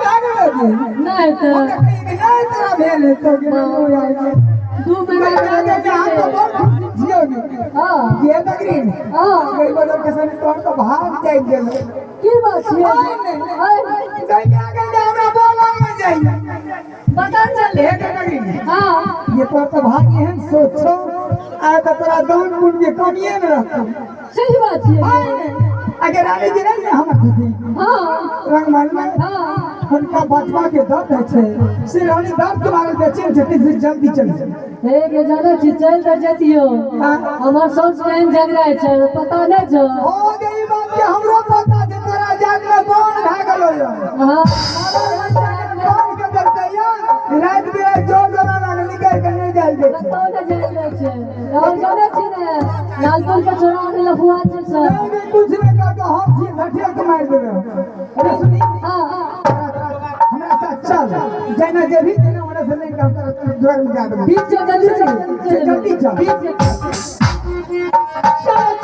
भए गेलो गे। नहि तऽ हमरा कहिए कि नहि तोरा भेल हेतौ गे ननू आइ गे। 2 महीना मैं के के हम तो बड़ खुशी छियौ गे। ये बकरी गई बदल के संग तोहर तो भाग जाय गेल। की बात छियै? आइ नहि जाइए आ गेल हमरा बोला में जाइए। बता चल। हे गे बकरी। हाँ। ये तोहर तो भाग एहन सोच छौ आ तऽ तोरा दान पुण्य के कमिए ने रहतौ। सही बात छियै। आइ नहि अगर रानी जी नहीं ने हमर छथिन रंगमहल में हुनका बचवा के दर्द है छै से रानी दर्द के मारे बेचैन छथिन से जल्दी चल जाए। हे गे जानै छी चलि तऽ जतियो। हमर साउस केहन झगड़ा छै पता नहि छौ? हो गई बात के हमरो पता छै तोरा जात में बन भए गेलो यो। बन के चलते यो रात बिरात जोर जोरा लागल निकल के नहीं जाय दै छै। कतौ नहि जाय दै छै। और जानै छी ने लालपुर के छोड़ा के लफुआ छै सब। नहीं नहीं कुछ नहीं कहतो हम छी घटिया के मारि देबै। अरे सुनी हाँ। हमरा साथ चल जेना जेबही तेना ओना से नहीं काम कर द्वार में जा देबै। बीच से जल्दी चल। जल्दी चल। बीच से। चल।